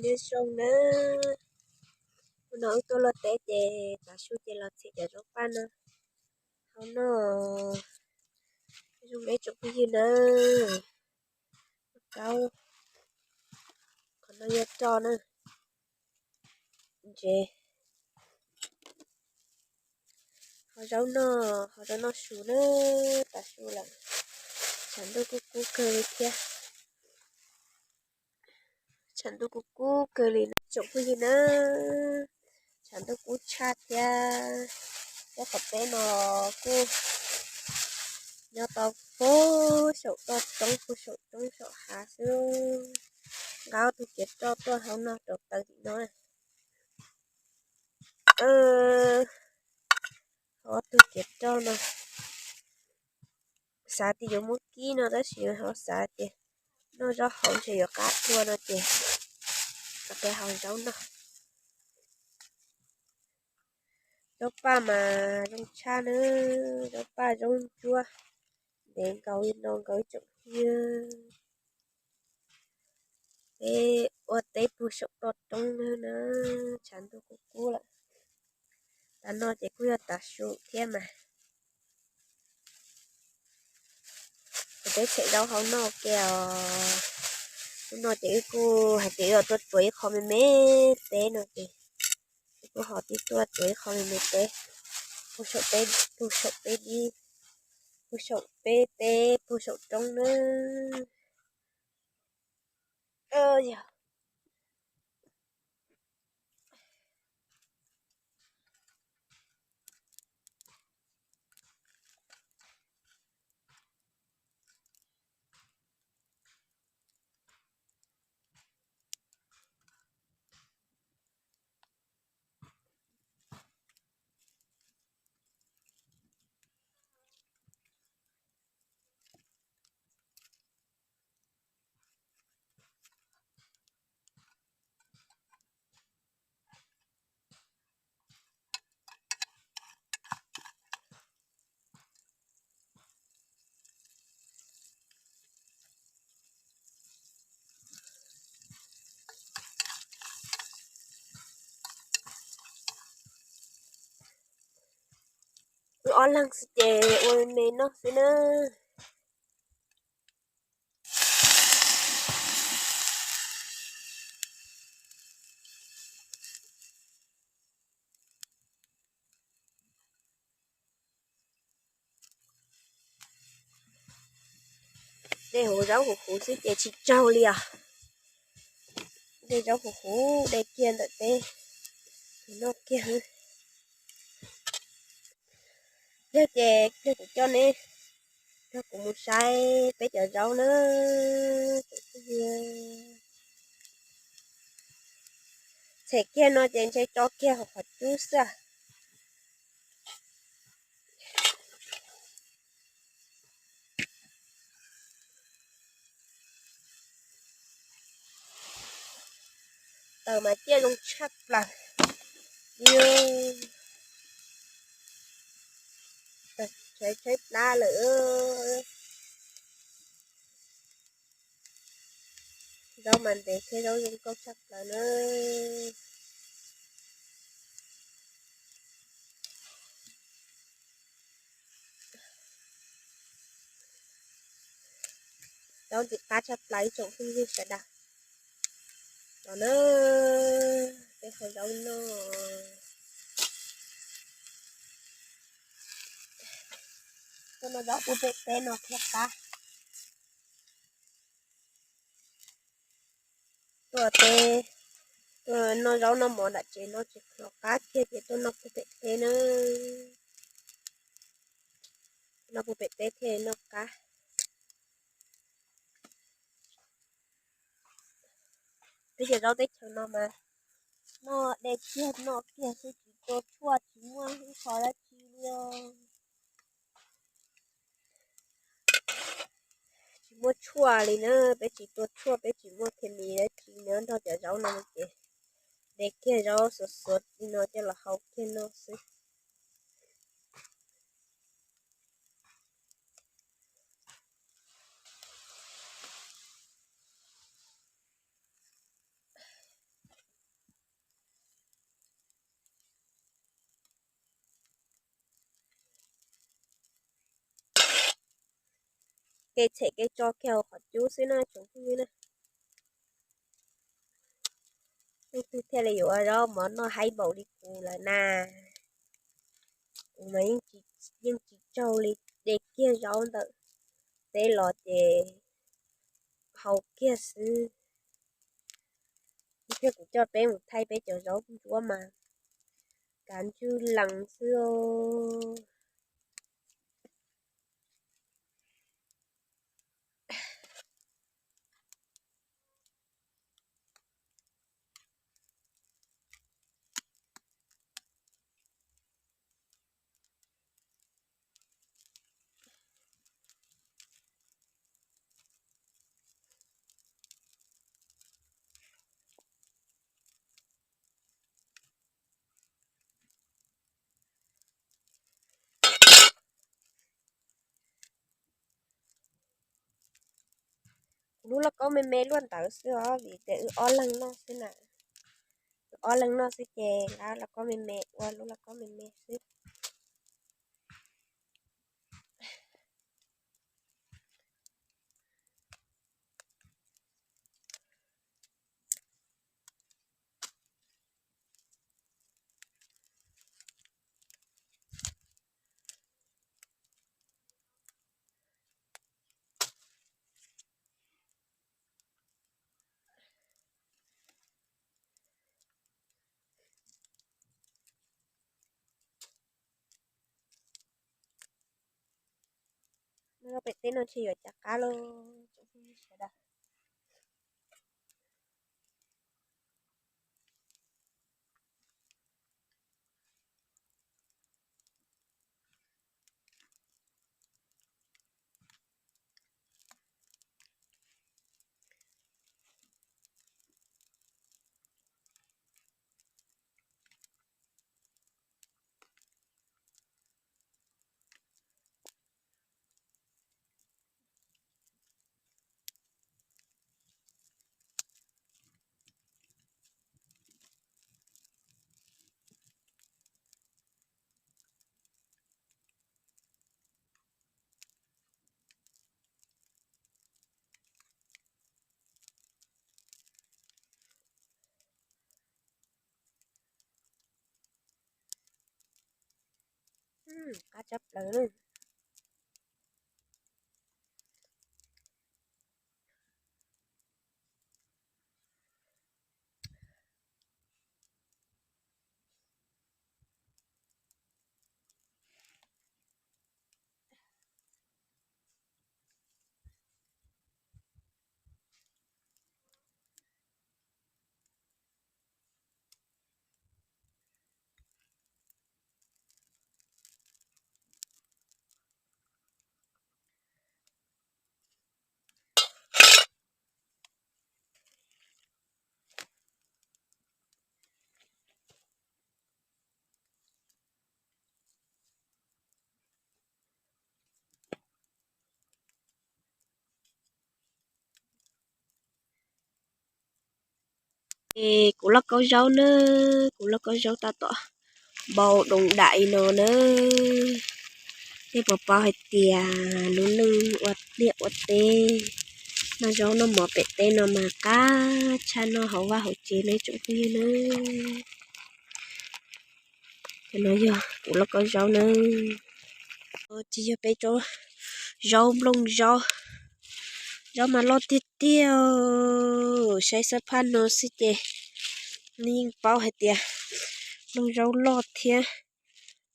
Nyob zoo na, hnub no wb tuaj luaj teb ces tav su ces los txhim cov zaub paj no hau noj. Zoo na tsoom phooj ywg na, zaub, qhov no yog roj na, ntses, hau zaub noj, hau zaub noj su na, tav su lawm, tshav ntuj kuj kub kawg li thiab. Tshav ntuj kuj kub kawg li na tsoom phooj ywg na, tshav ntuj kub tshaj thiab. Peb qhov teb no kuj nyob tau puag saum toj roob, puag saum roob saum hav xwb. Nqa ob tug kiav roj tuaj hau noj rau taw tim no. Hau ob tug kiav roj no, xav tias yuav muab kib no tab sis ho xav tias noj zaub hauv ntshe yuav qab dua no ces peb hau zaub noj. Zaub paj mas zoo tshaj na, zaub paj zaub ntsuab, ntev nkaus li no nkaus ib tsoom phooj ywg. Peb ua teb puag saum toj roob na, tshav ntuj kuj kub lawm. Tav no ces kuj yog tav su thiab mas. Ces peb tshem zaub hau noj kiag os. Hnub no ces wb kuj hais tias wb yuav tuaj rua ib qho me me teb no ces wb kuj ho tib tuaj rua ib qho me me teb puag saum peb, puag saum peb dib, puag saum peb teb, puag saum roob na. Yog Wb ob leeg xwb ces ua me noj xwb na. Dej hauv zaub huv huv xwb ces tsis tsaug li os. Dej zaub huv huv, dej kiag ntawm teb, noj kiag. Yog ces yog kuv coj neb, yog kuv mus saib peb cov zaub na. Txhem kiag no ces ntshe tso kiag hauv qhov cub xwb. Taws mas ciaj zoo tshaj plaws. Tshaib tshaib plab lawm. Zaub mas ntev thiab zaub zoo nkauj tshaj plaws na. Zaub ntxim qab tshaj plaws ib tsoom phooj ywg sawv daws. Los na, peb hau zaub noj. Tuaj noj zaub puag pem teb no thiaj qab. Tuaj teb, tuaj noj zaub noj mov nram tsev no tsis los qab kiag ces tuaj noj puag pem teb na. Noj puag pem teb thiaj noj qab. Twb yog zaub teb chaws no mas noj de kiag noj kiag xwb tsis tua tshuaj tsis muaj ib qho dab tsi li os. Tsis muaj tshuaj li na, peb tsis tua tshuaj peb tsis muaj khes mis dab tsi na, nrog cov zaub no ces de kiag zaub xuav xuav li no coj los hau kiag noj xwb. kev txhem kev tso kiag hauv qhov cub xwb na tsoom phooj ywg na. Leej twg thiaj li yuav ua zaub mov noj haib npaum li kuv lawm na. Kuv mas yeej tsis tsaug li, de kiag zaub ntawm teb los ces haus kiag xwb. Thiab kuv coj peb mus thaij peb cov zaub ntsuab mas kav ntswj lees xwb. Kuv lub lauj kaub me me luaj ntawd xwb os, vim tias wb ob leeg noj xwb na. Wb ob leeg noj xwb ces nqa lauj kaub me me ua lub lauj kaub me me xwb. Pem teb no ntshe yuav cav qab lauj. Qab tshaj plaws. Es kuv lauj kaub zaub na, kuv lauj kaub zaub tab tom npau doos dam li no na. Nej puas paub hais tias lub neej ua liaj ua teb, noj zaub noj mov pem teb no mas qab tshaj noj hauv vaj hauv tsev ne tsoom phooj ywg na. Cov no yog kuv lauj kaub zaub na. Tsis yog peb tsob zaub nplooj zaub, zaub mas loj tiag tiag. Saib xab phaj no xwb ces nej yeej paub hais tias nplooj zaub loj thiab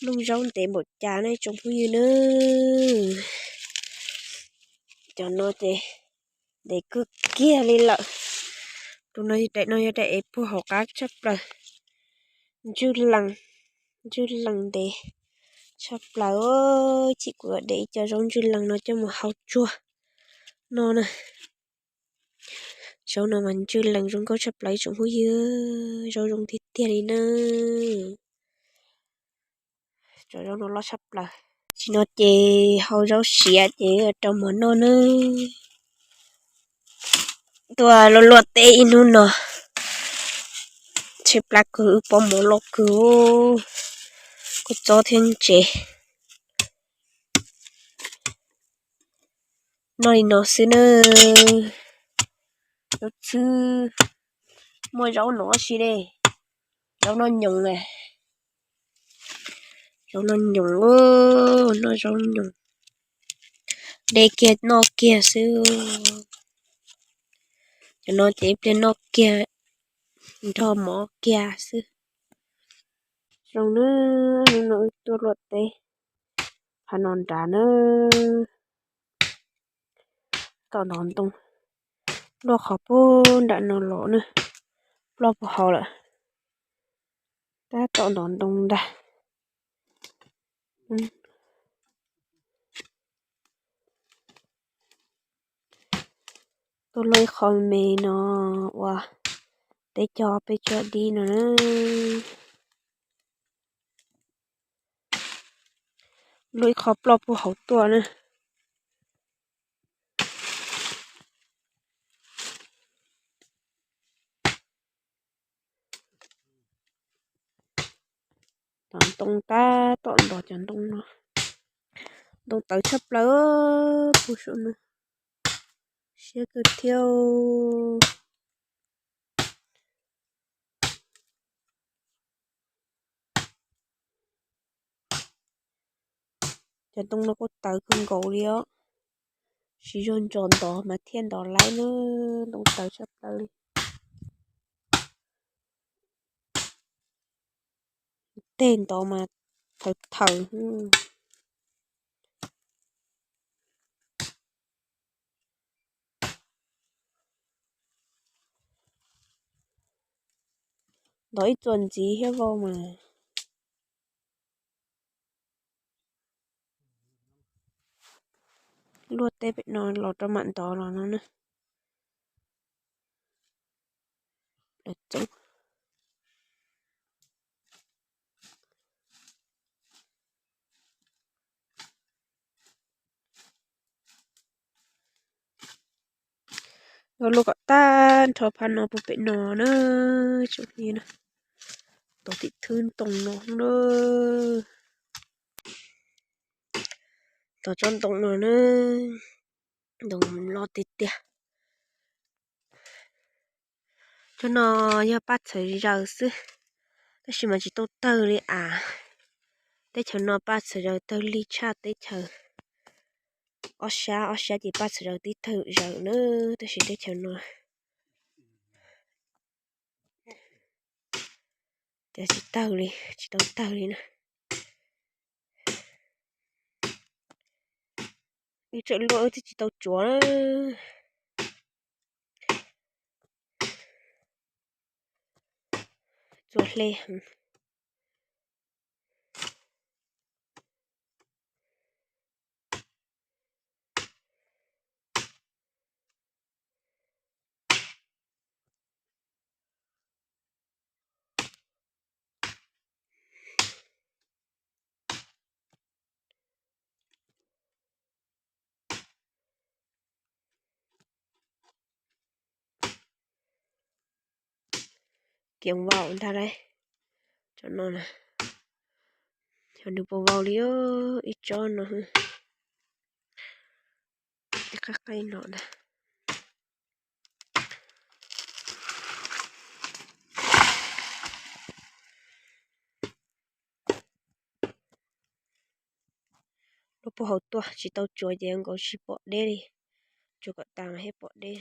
nplooj zaub ntev npaum cas ne tsoom phooj ywg na. Cov no ces ntev kawg kiag li lawm. Tus no daim no yog daim es puag hauv qab tshaj plaws. Ntswj lees, ntswj lees ntev tshaj plaws. Chim kuv de ib co zaub ntswj lees no coj mus hau tsuag no na. Zaub no mas ntswj lees zoo nkauj tshaj plaws tsoom phooj ywg, zaub zoo tiag tiag li na. Cov zaub no loj tshaj plaws. Tam sim no ces hau zaub siav ces rau mov noj na. Tuaj luaj luaj teb ib hnub no, tshaib plab kawg, wb pob mov loj kawg, kua txob thiab ntses. Noj li no xwb na. Zaub txhwb, muaj zaub no si ne. Zaub noj nyoos na. Zaub noj nyoos, noj zaub nyoos. De kiag noj kiag xwb. Cov no ces ib pliag noj kiag, nrog mov kiag xwb. Zoo na, hnub no wb tuaj luaj teb phav no nrad na. Tom ntov ntoo, luaj qhov puag nram no los na, ploj puag hauv lawm. Tab tom ntov ntoo ntag. Tuaj luaj ib qho me no ua teb cog peb cuab dib no na. Luaj ib qho ploj puag hauv tuaj na. Tom ntoo tab tom ntov cov ntoo no. Ntoo tawv tshaj plaws puag saum no. Siab kawg thiab. Cov ntoo no kuj tawv kawg nkaus li os. Siv zog ntsos ntov mas thiaj ntov laib na, ntoo tawv tshaj plaws li. Tej ntov mas thawv thawv. Ntov ib txuas ntxiv thiab vau mas. Luaj teb pem no los rau mam ntov los no na. Lawv txoov. Yuav luaj kom tag nrho phav no puag pem no na. Tsoom phooj ywg na, tos tim thwb ntoo no na. Tos tsob ntoo no na, ntoo loj tiag tiag. Cov no yog paj txhawv zaws xwb, tab sis mas tsis tau tawg li as. Teb chaws no paj txhawv zaws tawg lig tshaj teb chaws ob sab, ob sab ces paj txhawv zaws tib tawg zaws na, tab sis teb chaws no ces tsis tawg li, tsis tau tawg li na. Wb tseem luaj wb twb tsis tau tsuav na. Tsuas hle heev. Kiav vau ntag lauj. Cov no na, cov nws puas vau li ib tsob no. Qab qaib no ntag. Lub puag hauv tuaj tsis tau tsuav ces nkaus tsis pom deb li. Tsuav kom tas mas thiaj pom deb.